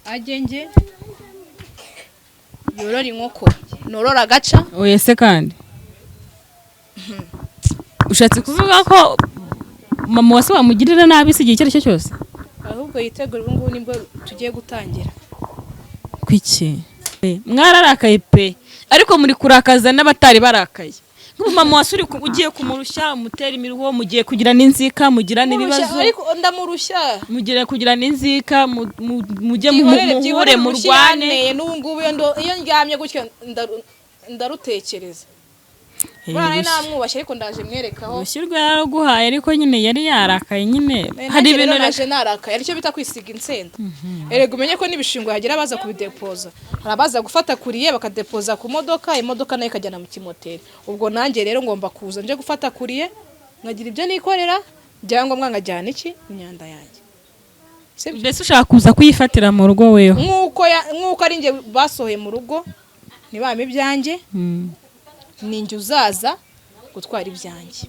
Ajye nge yorora inkoko, norora agaca. Oya se, kandi ushatse kuvuga ko mama wase wamugirira nabi se igihe icyo ari cyo cyose? Ahubwo yitegura, ubu ngubu nibwo tugiye gutangira. Kwiki? Mwararakaye pe, ariko muri kurakaza n'abatari barakaye. Nk'ubu mama wase ugiye kumurushya, umutera imiruho, mugiye kugira n'inzika, mugira n'ibibazo. Ariko ndamurushya. Mugira kugira n'inzika, mujye Byihorere, muhure, byihorere urushyi murwane. Yanteye n'ubu ngubu iyo ndyamye gutyo ndarutekereza. Buriya nari namwubashye, ariko ndaje mwerekaho. Urushyi rwe yaraguhaye, ariko nyine yari yarakaye nyine. Hari Hari ibintu naje narakaye, aricyo bita kwisiga insenda. Erega umenye ko n'ibishingwe hagira abaza kubidepoza, hari abaza gufata courrier bakadepoza ku modoka, imodoka nayo ikajyana mu kimoteri. Ubwo nanjye rero ngomba kuza nje gufata courrier, nkagira ibyo nikorera, ibyangombwa, nkajyana iki, imyanda yanjye. Sibyo? Mbese ushaka kuza kuyifatira mu rugo weho? Nk'uko ari njye basohoye mu rugo ntibame ibyanjye, ni njye uzaza gutwara ibyanjye,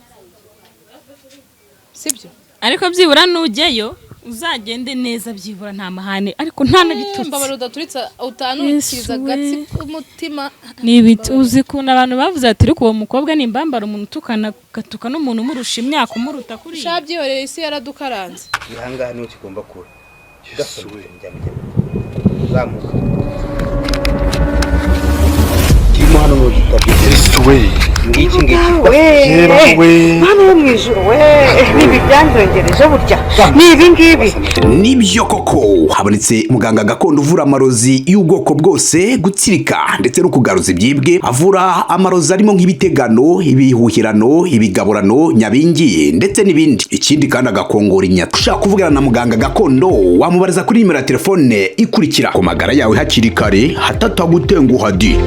sibyo? Ariko byibura nujyayo uzagende neza, byibura nta mahane, ariko nta n'ibitutsi. Mbabara udaturitsa, utanukiriza Yesu agatsi we. k'umutima. Ni ibiti. Uzi ukuntu abantu bavuze ati: "Ariko uwo mukobwa ni imbambara, umuntu utukana, agatuka n'umuntu umurusha imyaka, umuruta kuriya." Sha, byihoreye, isi yaradukaranze. Ahangaha niho kigomba kuba. Ugasohoka, njya uzamuka, kirimo hano n'ugitabye. Yesu we! Ngiki ngiki. We. Yeba we! Mana yo mu ijuru we, nibi byanzongereje burya ni ibi ngibi. Nibyo koko, habonetse muganga gakondo uvura amarozi y'ubwoko bwose, gutsirika ndetse no kugaruza ibyibwe. Avura amarozi arimo nk'ibitegano, ibihuhirano, ibigaburano, nyabingi ndetse n'ibindi. Ikindi kandi agakongora inyata. Ushaka kuvugana na muganga gakondo, wamubariza kuri nimero ya telefone ikurikira. Ku magara yawe hakiri kare, hatatagutenguha di.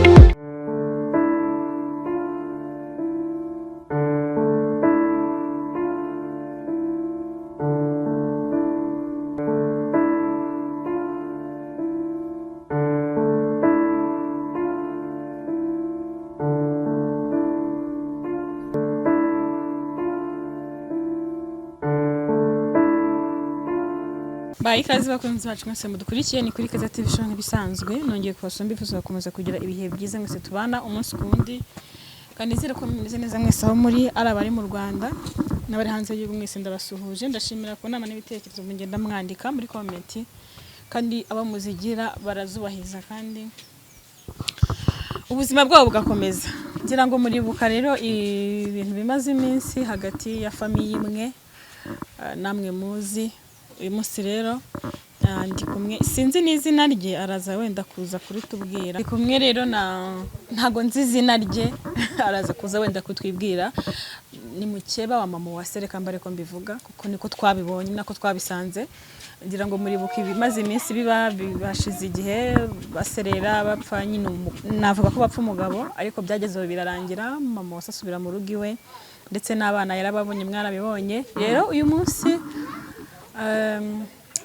Bayi ikaze, bakunzi bacu mwese mudukurikiye, ni kuri Kaza TV Show nk'ibisanzwe. Nongeye kubasoma, mbifuza gukomeza kugira ibihe byiza mwese tubana umunsi ku wundi, kandi nizere ko mumeze neza mwese aho muri, ari abari mu Rwanda n'abari hanze y'igihugu, mwese ndabasuhuje. Ndashimira ku nama n'ibitekerezo mugenda mwandika muri comment, kandi abo muzigira barazubahiriza kandi ubuzima bwabo bugakomeza. Ngira ngo muribuka rero ibintu bimaze iminsi hagati ya famille imwe, namwe muzi. Uyu munsi rero ndi kumwe, sinzi n'izina rye, araza wenda kuza kuritubwira. Ndi kumwe rero na, ntago nzi izina rye, araza kuza wenda kutwibwira. Ni mukeba wa mama wa Sereka, mbare ko mbivuga kuko niko twabibonye, nako twabisanze. Ngira ngo muribuka ibimaze iminsi biba, bashize igihe baserera, bapfa nyine, navuga ko bapfa umugabo, ariko byageze aho birarangira, mama wase asubira mu rugo iwe, ndetse n'abana yarababonye, mwarabibonye. Rero uyu munsi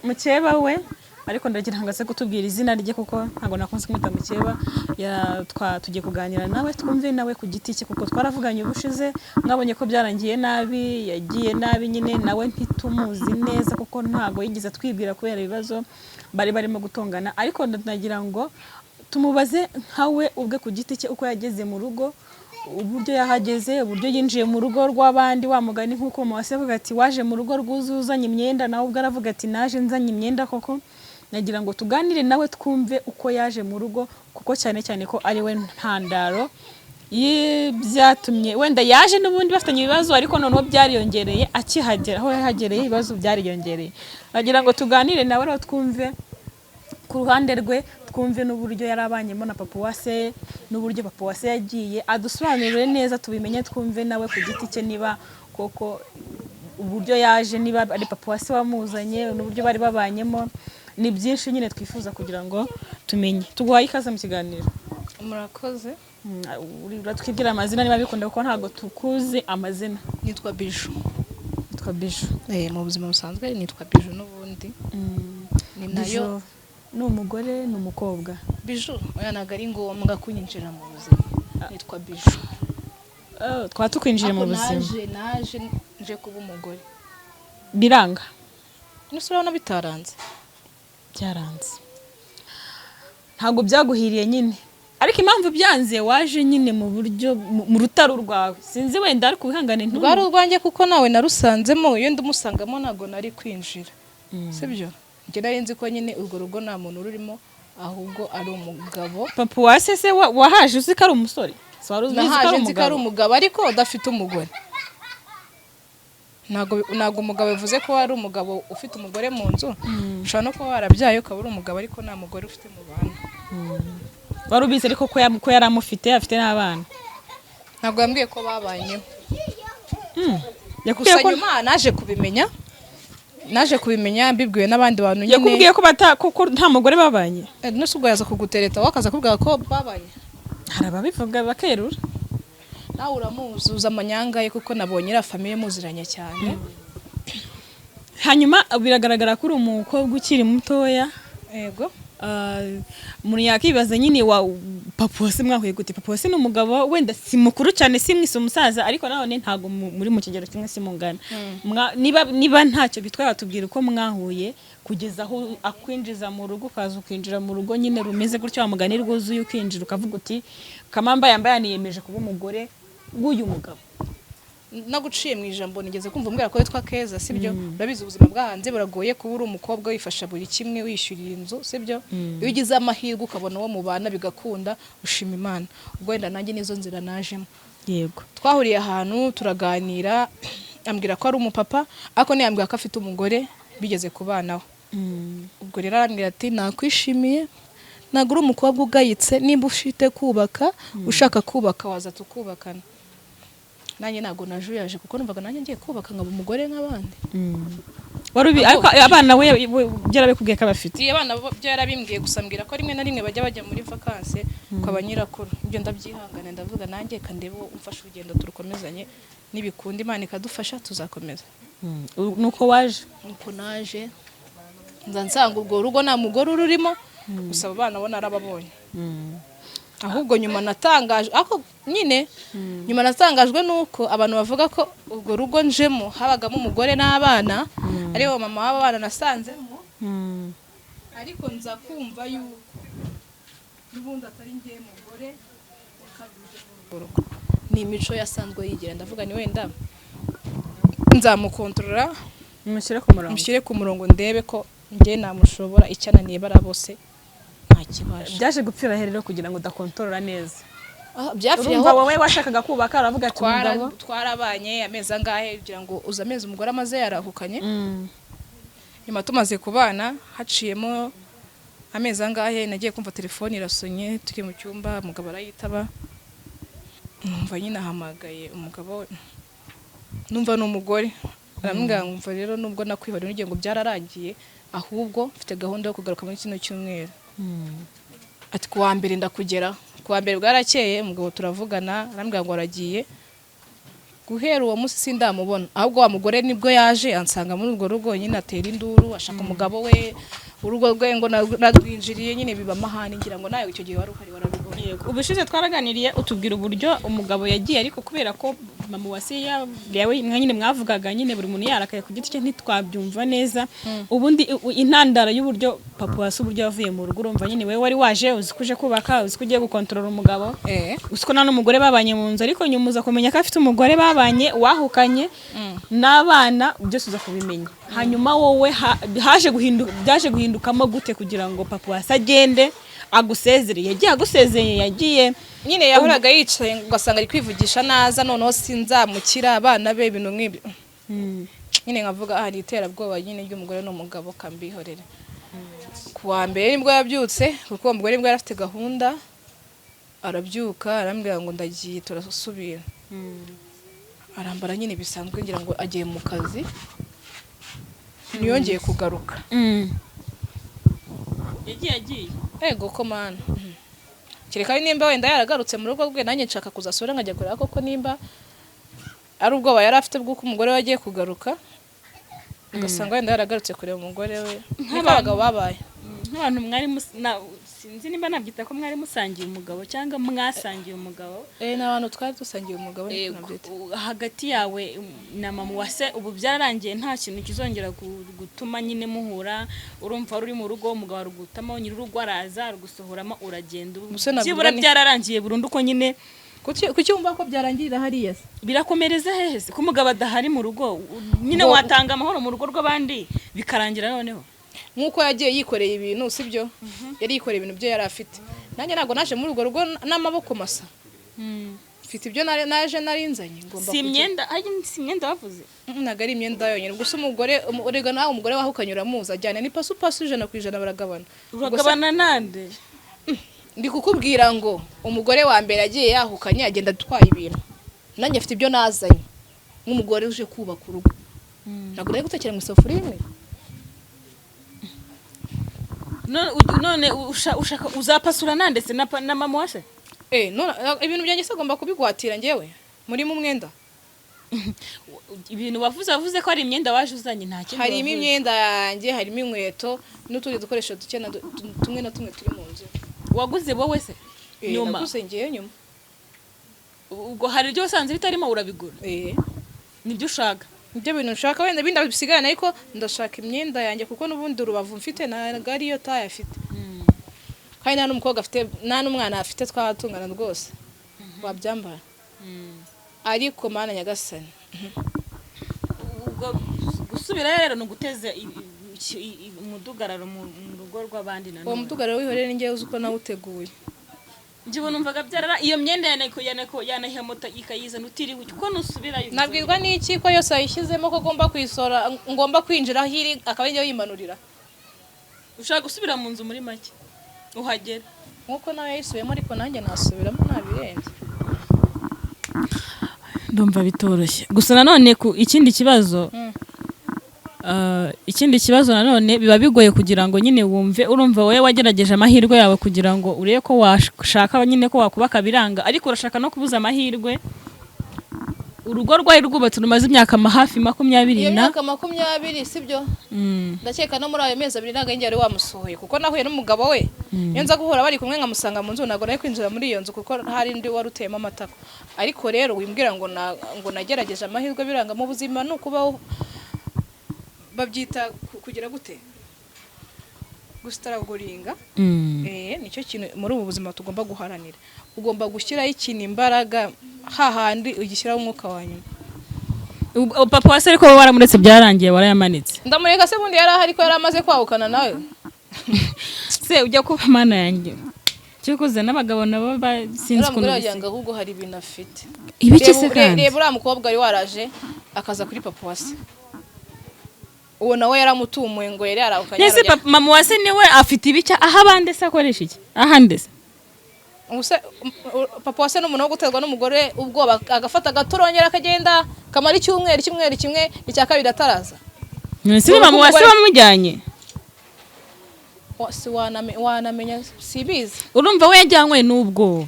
mukeba we, ariko ndagira ngo aze kutubwira izina rye kuko ntabwo nakunze kumwita mukeba. Tugiye kuganira nawe, twumve nawe ku giti cye, kuko twaravuganye ubushize, mwabonye ko byarangiye nabi, yagiye nabi nyine, nawe ntitumuzi neza kuko ntabwo yigeze atwibwira kubera ibibazo bari barimo gutongana. Ariko ndagira ngo tumubaze nkawe ubwe ku giti cye uko yageze mu rugo, uburyo yahageze, uburyo yinjiye mu rugo rw'abandi. Wa mugani nk'uko Mama avuga ati: "Waje mu rugo rwuzuye uzanye imyenda," nawe ubwo aravuga ati: "Naje nzanye imyenda koko." Nagira ngo tuganire nawe, twumve uko yaje mu rugo, kuko cyane cyane ko ari we ntandaro y'ibyatumye wenda yaje. N'ubundi bafitanye ibibazo, ariko noneho byariyongereye akihagera, aho yahagereye ibibazo byariyongereye. Nagira ngo tuganire nawe rero, twumve ku ruhande rwe, twumve n'uburyo yari abanyemo na papa wa se, n'uburyo papa wa se yagiye, adusobanurire neza tubimenye, twumve nawe ku giti cye niba koko uburyo yaje, niba ari papa wa se wamuzanye, n'uburyo bari babanyemo. Ni byinshi nyine twifuza kugira ngo tumenye. Tuguhaye ikaze mu kiganiro. Murakoze. Uratwibwira amazina niba bikunda, kuko ntabwo tukuzi amazina. Nitwa Biju. Yitwa Biju. Mu buzima busanzwe nitwa Biju n'ubundi ni nayo. Biju ni umugore, ni umukobwa? Biju, oya, ntabwo ari ngombwa kunyinjira mu buzima, nitwa Biju. Oh, twaba tukwinjiye mu Ariko buzima. Naje nje kuba umugore. Biranga. Nese urabona bitaranze? Byaranze. Ntabwo byaguhiriye nyine, ariko impamvu byanze, waje nyine mu buryo mu rutaro rwawe, sinzi wenda, ariko wihangane ntu Rwari urwanjye kuko nawe narusanzemo. Iyo ndamusangamo ntabwo nari kwinjira, sibyo? Njye nari nzi ko nyine urwo rugo nta muntu rurimo, ahubwo ari umugabo. Papa wa se wahaje uzi ko ari umusore? Si wari uzi ko Nahaje ari nzi ko ari umugabo? Umugabo ariko udafite umugore. Ntabwo umugabo bivuze ko ari umugabo ufite umugore mu nzu. Ushobora no kuba warabyaye ukaba uri umugabo, ariko nta mugore ufite mu bantu. Wari ubizi ariko ko yari amufite, afite n'abana? Ntabwo yambwiye ko babanyeho. Yakubwiye Gusa ko nyuma naje kubimenya mbibwiwe n'abandi bantu nyine. Yakubwiye ko bata ko nta mugore babanye? Nese ubwo yaza kugutereta wowe akaza kubwira ko babanye? Hari ababivuga bakerura. Nawe uramuzuza amanyanga ye, kuko nabonye iriya famille muziranye cyane. Hanyuma biragaragara ko uri umukobwa ukiri mutoya. Yego. Umuntu yakibaza nyine, wa papa wase mwahuye gute? Papa wase ni umugabo wenda si mukuru cyane, si mwise umusaza, ariko nanone ntabwo muri mu kigero kimwe, si mungana. Niba ntacyo bitwaye, watubwira uko mwahuye kugeza aho akwinjiza mu rugo, ukaza ukinjira mu rugo nyine rumeze gutyo, wa mugani rwuzuye, ukinjira ukavuga uti: "Kamamba yambaye, niyemeje kuba umugore w'uyu mugabo"? Naguciye mu ijambo, nigeze kumva umbwira ko witwa Keza, sibyo? Urabizi ubuzima bwo hanze buragoye, kuba uri umukobwa wifasha buri kimwe, wishyurira inzu, sibyo? Iyo ugize amahirwe ukabona uwo mubana bigakunda, ushima Imana. Ubwo wenda nanjye nizo nzira najemo. Twahuriye ahantu turaganira, ambwira ko ari umupapa, ariko ntiyambwira ko afite umugore bigeze kubanaho. Ubwo rero arambwira ati: "Nakwishimiye, ntabwo uri umukobwa ugayitse, nimba ufite kubaka, ushaka kubaka, waza tukubakana." Nanjye ntabwo najuyaje, kuko numvaga nanjye ngiye kubaka nkaba umugore nk'abandi. Wari ubi ariko abana we byarabikubwiye ko abafite? Iyo abana bo byo yarabimbwiye, gusa mbwira ko rimwe na rimwe bajya muri vacances kwa ba nyirakuru. Ibyo ndabyihangana, ndavuga nanjye kandebe uwo umfasha urugendo turukomezanye, nibikunda Imana ikadufasha tuzakomeza. Nuko waje? Nuko naje, nza nsanga urwo rugo nta mugore ururimo, gusa abo bana bo narababonye. Ahubwo nyuma natangaje, ariko nyine nyuma natangajwe nuko abantu bavuga ko urwo rugo njemo habagamo umugore n'abana, aribo mama w'aba bana nasanzemo, ariko nza kumva yuko n'ubundi atari njye mugore wa kabiri uje muri urwo rugo. Ni imico yasanzwe yigira. Ndavuga ni wenda nzamukontorora, mushyire ku murongo. Mushyire ku murongo, ndebe ko njye namushobora icyananiye bara bose ntakibasha. Byaje gupfira he rero kugira ngo udakontorora neza? Ah, byapfiriye Urumva aho. wowe washakaga kubaka, aravuga ati umugabo Twarabanye amezi angahe, kugira ngo uze amezi umugore amaze yarahukanye. Nyuma tumaze kubana haciyemo amezi angahe, nagiye kumva telefone irasonye turi mu cyumba, umugabo arayitaba. Numva nyine ahamagaye umugabo, numva ni umugore, aramubwira ngo: "Umva rero, nubwo nakwihoreye n'ugiye ngo byararangiye, ahubwo mfite gahunda yo kugaruka muri kino cyumweru." Ati: "Ku wa mbere ndakugera." Ku wa mbere bwarakeye, umugabo turavugana, arambwira ngo aragiye. Guhera uwo munsi sindamubona. Ahubwo wa mugore nibwo yaje ansanga muri urwo rugo nyine, atera induru ashaka umugabo we, urugo rwe ngo narwinjiriye, nyine biba amahane. Ngira ngo nawe icyo gihe wari uhari, warabibonye. Yego. Ubushize twaraganiriye, utubwira uburyo umugabo yagiye, ariko kubera ko mama wase yawe nyine mwavugaga nyine buri muntu yarakaye ku giti cye, ntitwabyumva neza. Ubundi intandaro y'uburyo papa wase uburyo yavuye mu rugo, urumva nyine wowe wari waje uzi ko uje kubaka, uzi ko ugiye gukontorora umugabo, uzi ko nta n'umugore babanye mu nzu, ariko nyuma uza kumenya ko afite umugore babanye wahukanye n'abana, byose uza kubimenya. Hanyuma wowe haje guhinduka, byaje guhindukamo gute kugira ngo papa wase agende agusezere? Yagiye agusezeye? Yagiye Nyine yahoraga yicaye, ugasanga ari kwivugisha naza noneho sinzamukira abana be, ibintu nk'ibyo nyine. Nkavuga aha ni iterabwoba nyine ry'umugore n'umugabo, kambihorere. Ku wa mbere nibwo yabyutse, kuko uwo mugore nibwo yari afite gahunda, arabyuka arambwira ngo: "Ndagiye, turasubira." Arambara nyine bisanzwe, ngira ngo agiye mu kazi, ntiyongeye kugaruka. Yagiye? Ego ko mana, kereka nimba wenda yaragarutse mu rugo rwe, nanjye nshaka kuzasura nkajya kureba koko nimba ari ubwoba yari afite bw'uko umugore we agiye kugaruka, ugasanga wenda yaragarutse kureba umugore we. Niko abagabo babaye. Nk'abantu mwari sinzi nimba nabyita ko mwari musangiye umugabo cyangwa mwasangiye umugabo. Ni abantu twari dusangiye umugabo, niko Yego, nabyita. Hagati yawe na mama wase ubu byararangiye, nta kintu kizongera gutuma nyine muhura. Urumva uri mu rugo, umugabo arugutamo, nyir'urugo araza arugusohoramo, uragenda. Ubu Ubuse nabwirwa byibura byararangiye burundu ko nyine? Kuki wumva ko byarangirira hariya se? Birakomereza hehe se ko umugabo adahari mu rugo? Nyine watanga amahoro mu rugo rw'abandi bikarangira noneho? Nk'uko yagiye yikoreye ibintu, sibyo? Yari yikoreye ibintu byo yari afite, nanjye ntabwo naje muri urwo rugo n'amaboko masa. Mfite ibyo naje narinzanye, ngomba Si imyenda, ay, si imyenda bavuze? Ntabwo ari imyenda yonyine gusa. Umugore erega nawe umugore wahukanye uramuzi, ajyana ni pasu pasu, 100% baragabana. Ubwo se- Uragabana nande? Ndi kukubwira ngo umugore wa mbere agiye yahukanye, agenda atwaye ibintu, nanjye afite ibyo nazanye nk'umugore uje kubaka urugo. Ntabwo nari gutekera mu isafuriya imwe. None ushaka uzapasura nande se, na mama wase? None ibintu byanjye se agomba kubigwatira njyewe murimo umwenda? Ibintu wavuze ko ari imyenda waje uzanye, nta kindi Harimo wavuze. imyenda yanjye, harimo inkweto n'utundi dukoresho duke na tumwe na tumwe turi mu nzu. Waguze wowe se nyuma? Naguze ngewe nyuma. Ubwo hari ibyo wasanze bitarimo urabigura? Eh. Nibyo ushaka? Ibyo bintu nshaka wenda bindi bisigarana, ariko ndashaka imyenda yanjye, kuko n'ubundi urubavu mfite ntabwo ariyo taye afite, kandi nta n'umukobwa afite, nta n'umwana afite twatungana rwose wabyambara. Ariko Mana nyagasani! Ubwo gusubirayo rero ni uguteza umudugararo mu rugo rw'abandi Uwo nanone. mudugararo wihorere, ni njyewe uzi uko nawuteguye. Njye ubu numvaga byarara, iyo myenda yanako yanahiha moto ikayizana utiriwe, kuko nusubirayo Nabwirwa n'iki ko yose ayishyizemo, ko agomba kuyisora, ngomba kwinjira aho iri akaba ariyo yimanurira? Ushaka gusubira mu nzu, muri make uhagera. Nk'uko nawe yayisubiyemo, ariko nanjye nasubiramo ntabirenze. Ndumva bitoroshye. Gusa nanone ku ikindi kibazo, ikindi kibazo nanone biba bigoye kugira ngo nyine wumve. Urumva wowe wagerageje amahirwe yawe kugira ngo urebe ko washaka nyine ko wakubaka, biranga, ariko urashaka no kubuza amahirwe urugo rwari rwubatse rumaze imyaka hafi 20 Iyo na myaka 20, sibyo? Ndakeka no muri ayo mezi 2 ntabwo yari wamusohoye, kuko nahuye n'umugabo we. Iyo nza guhura bari kumwe nkamusanga mu nzu, ntabwo nari kwinjira muri iyo nzu, kuko hari undi wari uteyemo amatako. Ariko rero wimbwira ngo ngo nagerageje amahirwe biranga. Mu buzima ni ukubaho, babyita kugira gute, gustrugglinga. Nicyo kintu muri ubu buzima tugomba guharanira. Ugomba gushyiraho ikintu imbaraga, hahandi ugishyiraho umwuka wa nyuma. Papa wa se ariko wowe waramuretse, byarangiye, warayamanitse? Ndamureka se bundi yari ahari ko yari amaze kwahukana nawe? Se ujya kuba, Mana yanjye, cyokoze n'abagabo nabo sinzi Uriya ukuntu mugore bisa. wagira ngo ahubwo hari ibintu afite. Ibiki se kandi? Reba uriya mukobwa wari waraje akaza kuri papa wa se, uwo nawe yaramutumuye ngo yari yarahukanye. Nese papa, mama wa se niwe afite ibiki aho abandi se akoresha iki ahandi se? Ubuse papa wa se ni umuntu wo guterwa n'umugore ubwoba, agafata agatorongera akagenda kamara icyumweru, icyumweru kimwe, icya kabiri ataraza. Nese ni mama wa se wamujyanye? Si wanamenya, sibizi. Urumva we yajyanywe n'ubwoba.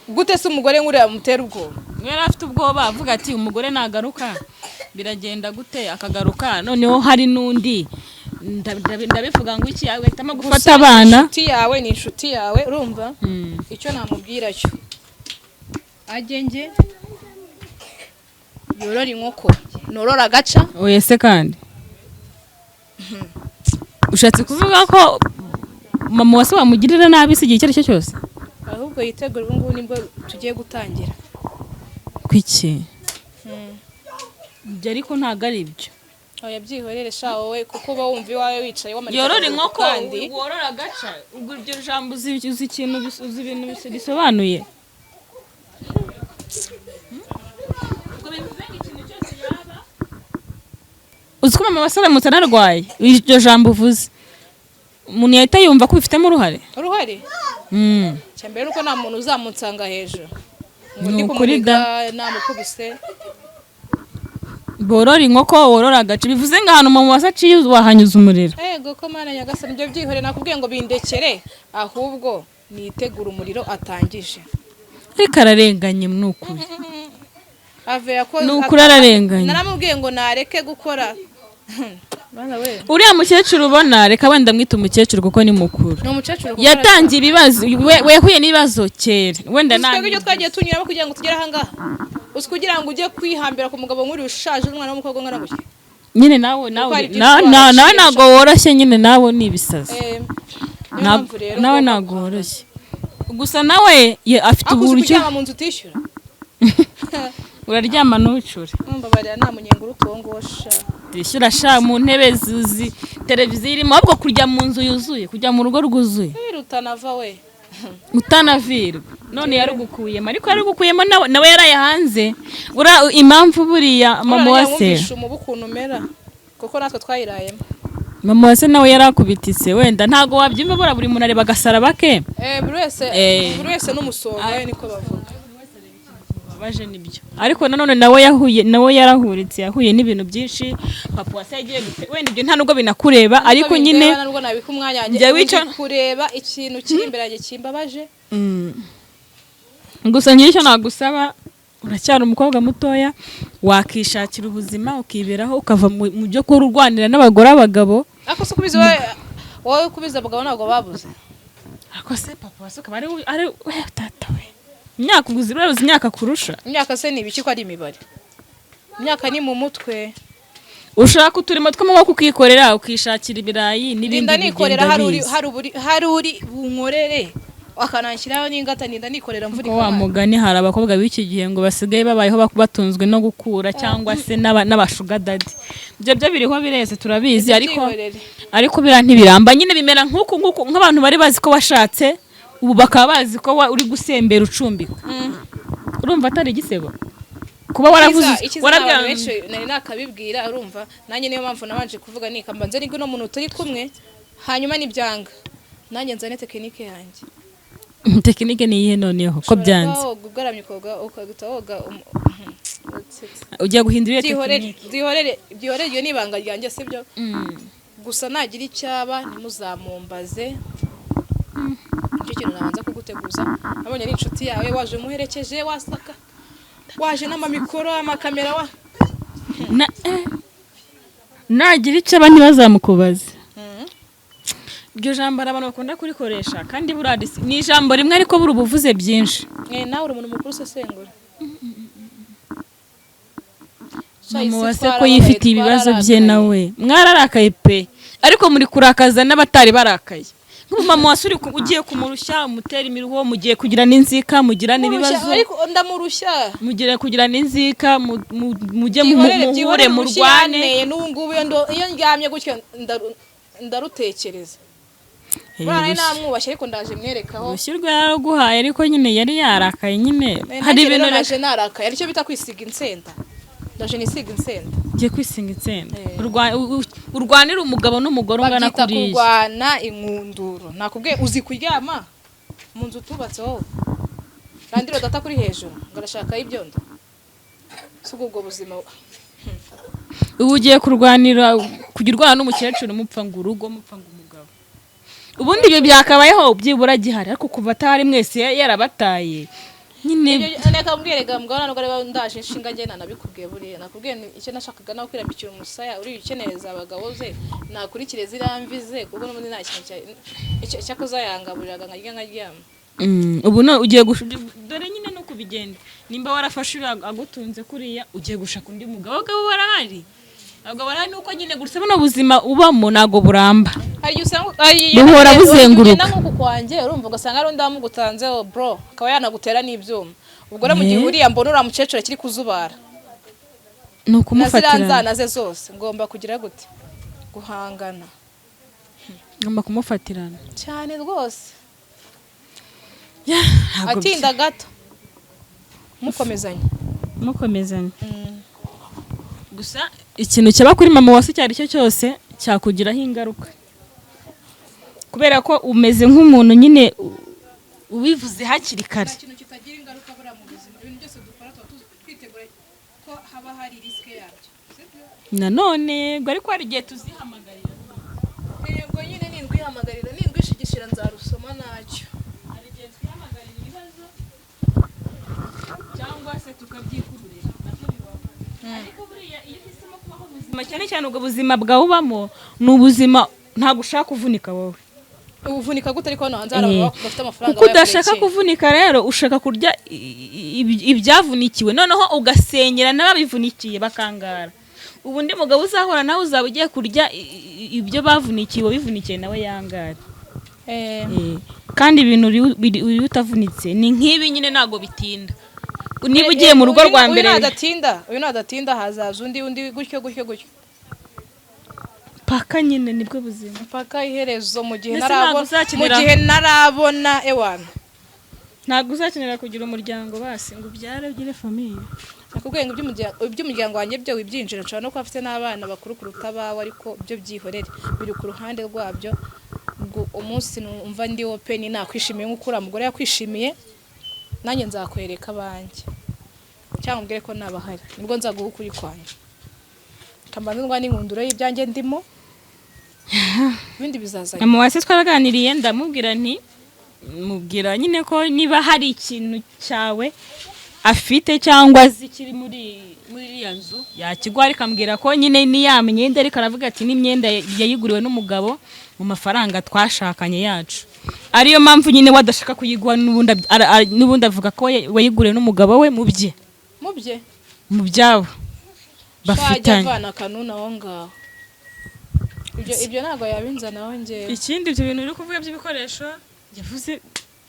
Gute se umugore nk'uriya mutera ubwoba? We yari afite ubwoba, avuga ati umugore nagaruka biragenda gute, akagaruka noneho hari n'undi, ndabivuga ngo iki, agahitamo gufata Gusa abana. Inshuti yawe ni inshuti yawe, urumva? Icyo namubwira cyo, ajye nge yorora inkoko, norora agaca. Oya se kandi, ushatse kuvuga ko mama wa se wamugirira nabi se igihe icyo ari cyo cyose? Ahubwo yitegura, ubu ngubu nibwo tugiye gutangira. Kwiki ibyo? Ariko ntabwo ari ibyo. Oya, byihorere sha wowe, kuko uba wumva iwawe wicaye wamanitse Yorora akaguru inkoko kandi worora agaca, ubwo iryo jambo uzi ikintu uzi ibintu bisobanuye? Ubwo bivuze ngo ikintu cyose yaba uzi ko mama wasaramutse anarwaye, iryo jambo uvuze umuntu yahita yumva ko ubifitemo uruhare. Uruhare? Icya mbere ni uko nta muntu uzamunsanga hejuru ngo Ni ndi ukuri da. kumuniga namukubise. Borora inkoko, worora agaca, bivuze ngo ahantu mama wasa aciye wahanyuza umuriro. Ego ko Mana nyagasani! Ibyo byihorere, nakubwiye ngo bindekere, ahubwo nitegure umuriro atangije. Ariko ararenganye ni ukuri. Ave yakoze. Ni ukuri ararenganye. Naramubwiye ngo nareke gukora. Bana we. Uriya mukecuru ubona, reka wenda mwite umukecuru kuko ni mukuru. Ni umukecuru kuko Yatangiye ibibazo, we yahuye n'ibibazo kera wenda. Uzi twebwe ibyo Nta twagiye tunyuramo kugira ngo tugere ahangaha? Uzi kugira ngo ujye kwihambira ku mugabo nk'uriya ushaje, umwana w'umukobwa ungana gutya? Nyine nawe nawe hari byinshi nawe twaraciye. Ntabwo woroshye nyine, nawe ni ibisazi. Niyo mpamvu rero Nawe ngomba ntabwo woroshye, gusa nawe afite Ariko uzi uburyo. kuryama mu nzu utishyura? Uraryama ntucure. Mbabarira, nta munyenga urutongosha. Tishyura sha, mu ntebe zuzi, televiziyo irimo, ahubwo kujya mu nzu yuzuye, kujya mu rugo rwuzuye. Rutanava we. Utanavirwa none yarugukuyemo, ariko yarugukuyemo nawe yaraye hanze. Ura impamvu buriya mama wa se Wumvishe umubu ukuntu umera, kuko natwe twayirayemo. Mama wa se nawe yarakubititse, wenda ntabwo wabyumva, buriya buri muntu areba agasaraba ke. Buri wese buri wese n'umusonga we, niko bavuga. Babaje nibyo, ariko nanone nawe yahuye, nawe yarahuritse, yahuye n'ibintu byinshi. Papa wa se yagiye wenda ibyo nta nubwo binakureba, ariko nyine Bindeba, nubwo nabika umwanya wanjye Njye ndi kureba ikintu kiri imbere yanjye kimbabaje. Gusa njye icyo nagusaba, uracyari umukobwa mutoya, wakishakira ubuzima ukiberaho, ukava mu byo kurwanira n'abagore, abagabo. Ariko se ukubizi wowe ukubizi abagabo ntabwo babuze. Ariko se papa wa se akaba ari we tata we, imyaka ubuzi, urabuze imyaka kurusha. Imyaka se ni ibiki ko ari imibare? Imyaka ni mu mutwe. Ushaka uturimo tw'amaboko ukikorera, ukishakira ibirayi n'ibindi. Ninda nikorera. Bigenda Hari uri biza. hari uri bunkorere akananshyiraho n'ingata? Ninda nikorera mvura Ko wa ikabana. mugani, hari abakobwa b'iki gihe ngo basigaye babayeho batunzwe no gukura cyangwa se n'aba sugar daddy. Ibyo byo biriho, bireze, turabizi, ariko Byihorere. ariko biriya ntibiramba nyine, bimera nk'uku nguku, nk'abantu bari bazi ko washatse, ubu bakaba bazi ko uri gusembera ucumbika. Urumva atari igisebo kuba waravuze? Icyiza Warabwira abantu benshi nari nakabibwira, urumva nanjye niyo mpamvu nabanje kuvuga nikambanze nibwo uno muntu turi kumwe, hanyuma nibyanga nanjye nzane technique yanjye. Technique ni iyihe noneho ko Ushobora byanze? kuba woga ugaramye, ukoga, ukahita woga Ugiye guhindura iyo Byihorere. technique? Byihorere, byihorere, iyo ni ibanga ryanjye, sibyo? Gusa nagira icyaba ntimuzamumbaze. Nicyo kintu nabanza kuguteguza. Nabonye ari inshuti yawe, waje umuherekeje, wasaka waje n'amamikoro, amakamera wa Nagira icyo aba ntibazamukubaze. Iryo jambo hari abantu bakunda kurikoresha, kandi buriya ni ijambo rimwe, ariko buri ubuvuze byinshi. Nawe uri umuntu mukuru, usesengura. Mama wa se ko yifitiye ibibazo bye nawe, mwararakaye pe, ariko muri kurakaza n'abatari barakaye. Nk'ubu mama wa se ugiye kumurushya, umutera imiruho, mugiye kugira n'inzika, mugira n'ibibazo. Ariko ndamurushya. Mugira kugira n'inzika, mujye Byihorere. muhure, Byihorere, urushyi murwane. yanteye n'ubu ngubu iyo ndyamye gutyo ndarutekereza. Buriya nari namwubashye, ariko ndaje mwerekaho. Urushyi rwe yaraguhaye, ariko nyine yari yarakaye nyine. Hari Nanjye ibintu rero naje narakaye, aricyo bita kwisiga insenda. Ndaje nisiga insenda. Ugiye kwisiga insenda. Urwanire umugabo n'umugore ungana Babyita kuriya. kurwana inkunduro. Nakubwiye, uzi kuryama mu nzu utubatse wowe? Randiro data kuri hejuru ngo arashaka ibyondo, si ubwo buzima? Ubu ugiye kurwanira kujya urwana n'umukecuru, mupfa ngo urugo, mupfa ngo umugabo. Ubundi ibyo byakabayeho byibura gihari, ariko kuva atahari mwese yarabataye nyine. Reka mbwire ga mugabo, ntabwo ariwe ndaje inshinga njye nanabikubwiye. Buriya nakubwiye ni icyo nashakaga nawe kwirambikira umusaya. Uriya ukeneye abagabo ze nakurikire ziriya mvi ze, kuko n'ubundi nta kintu cyakoze yangaburiraga nkarya nkaryama. Ubu no ugiye dore nyine no kubigenda, nimba warafashe uriya agutunze kuriya, ugiye gushaka undi mugabo. Abagabo barahari, abagabo barahari, nuko nyine gusa buno buzima ubamo ntabwo buramba. Hari igihe usanga Buhora buzenguruka. ugenda nk'uku kwanjye, urumva, ugasanga hari undi wamugutanzeho bro, akaba yanagutera n'ibyuma. Ubwo rero mu gihe uriya mbona uriya mukecuru akiri kuzubara Ni na ziriya ukumufatira. nzana ze zose, ngomba kugira gute? Guhangana. Ngomba kumufatirana. Cyane rwose. Ntabwo Atinda gato mukomezanya. Mukomezanya. Gusa ikintu cyaba kuri mama wase icyo ari cyo cyose cyakugiraho ingaruka, kubera ko umeze nk'umuntu nyine ubivuze hakiri kare. Ikintu kitagira ingaruka buriya mu buzima, ibintu byose dukora tuba twitegura ko haba hari risque yabyo, sibyo? Nanone ngo ariko hari igihe tuzihamagarira. Yego nyine, nindwihamagarira, nindwishigishira, nzarusoma ntacyo. Hari igihe twihamagarira ibibazo cyangwa se tukabyikururira, nabyo bibaho, ariko buriya iyo uhisemo kubaho ubuzima Cyane cyane ubwo buzima bwawe ubamo ni ubuzima ntabwo ushaka kuvunika wowe. Uvunika gute? Ariko hano hanze hari abantu bafite amafaranga Kuko udashaka bayakurekeye. kuvunika rero, ushaka kurya ibyavunikiwe, noneho ugasenyera n'ababivunikiye bakangara. Ubu undi mugabo uzahura nawe uzaba ugiye kurya ibyo bavunikiye, wabivunikiye nawe yangara. Kandi ibintu uri utavunitse ni nk'ibi nyine, ntabwo bitinda niba ugiye mu rugo rwa mbere. Uyu nadatinda, uyu nadatinda, hazaza undi, undi gutyo gutyo gutyo. Paka nyine nibwo buzima. Mpaka iherezo, mu gihe Mbese ntabwo ntarabona, mu uzakenera- gihe ntarabona ewana. Ntabwo uzakenera kugira umuryango basi ngo ubyare, ugire famille? Nakubwiye ngo iby'umuryango wanjye byo wibyinjira. Nshobora no kuba afite n'abana bakuru kuruta abawe, ariko byo byihorere, biri ku ruhande rwabyo. Ubwo umunsi numva ndi open, nakwishimiye nk'uko uriya mugore yakwishimiye, nanjye nzakwereka abanjye cyangwa umbwire ko nabahari, nibwo nzaguha ukuri kwanjye. Kambanza ndwa n'inkunduro y'ibyanjye ndimo, ibindi bizaza. Mama wase twaraganiriye, ndamubwira nti, mubwira nyine ko niba hari ikintu cyawe afite cyangwa azi kiri muri iriya nzu yakigwa, ariko ambwira ko nyine ni ya myenda, ariko aravuga ati n'imyenda yayiguriwe n'umugabo mu mafaranga twashakanye yacu, ariyo mpamvu nyine we adashaka kuyiguha. N'ubundi n'ubundi avuga ko wayiguriwe n'umugabo we mu bye. Mu bye? Mu byabo Shajya bafitanye. Avana akanuna aho ngaho, ibyo ntabwo yabinzanaho njyewe. Ikindi, ibyo bintu uri kuvuga by'ibikoresho yavuze,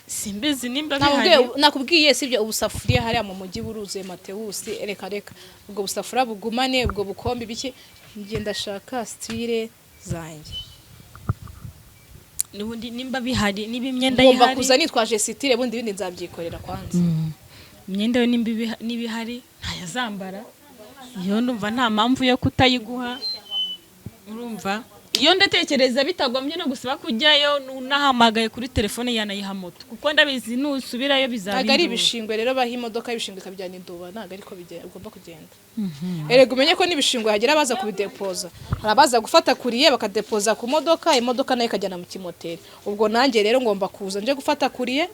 simbizi nimba bihari. Nakubwiye sibyo? Ubusafuriya hariya mu mujyi buruzuye, Matewusi. Reka reka, ubwo busafuriya bugumane, ubwo bukombe ibiki, njye ndashaka style zanjye. N'ubundi nimba bihari, niba imyenda Ngomba ihari, kuza nitwaje style, bundi ibindi nzabyikorera kwanza. Imyenda yo nimba niba ihari ntayazambara, iyo ndumva nta mpamvu yo kutayiguha. Urumva iyo ndatekereza bitagombye no gusaba kujyayo, unahamagaye kuri telefone yanayiha moto, kuko ndabizi nusubirayo bizaba Ntabwo ari induru. ibishingwe rero, baha imodoka y'ibishingwe ikabijyana induba, ntabwo ariko ugomba kugenda. Erega umenye ko n'ibishingwe hagira abaza kubidepoza, hari abaza gufata courrier bakadepoza ku modoka, imodoka nayo ikajyana mu kimoteri. Ubwo nanjye rero ngomba kuza nje gufata courrier,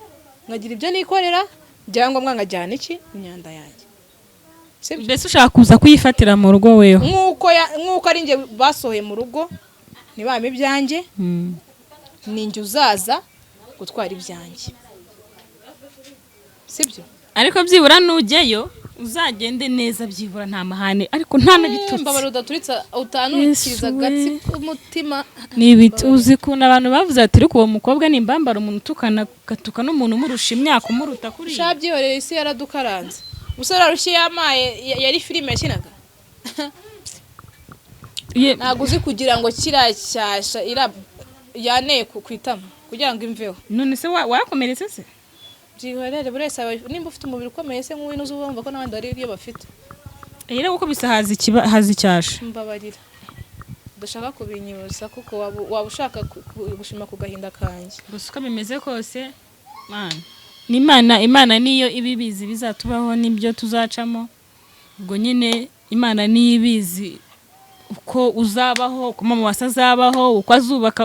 nkagira ibyo nikorera, ibyangombwa nkajyana iki, imyanda yanjye. Sibyo? Mbese ushaka kuza kuyifatira mu rugo weho? Nk'uko ari njye basohoye mu rugo ntibame ibyanjye, ni njye uzaza gutwara ibyanjye, sibyo? Ariko byibura nujyayo uzagende neza, byibura nta mahane, ariko nta n'ibitutsi. Mbabara udaturitsa, utanukiriza Yesu agatsi we. k'umutima. Ni ibiti, uzi ukuntu abantu bavuze ati ariko uwo mukobwa ni imbambara, umuntu utukana agatuka n'umuntu umurusha imyaka, umuruta kuriya. Sha byihorere, isi yaradukaranze. Umusore warushye yamaye yari filime yakinaga. Ntabwo uzi kugira ngo kiriya cyasha ira yaneye ku itama kugira ngo imveho. None se wakomeretse se? Byihorere, buri wese nimba ufite umubiri ukomeye se nk'uwino, uzi wumva ko n'abandi bari ibyo bafite. Rero gukubise haza haza icyasha. Mbabarira, udashaka kubinyuza kuko waba ushaka gushima ku gahinda kanjye. Gusa uko bimeze kose, Mana ni Imana, Imana niyo iba ibizi bizatubaho n'ibyo tuzacamo. Ubwo nyine Imana niyo ibizi uko uzabaho, uko mama wase azabaho, uko azubaka.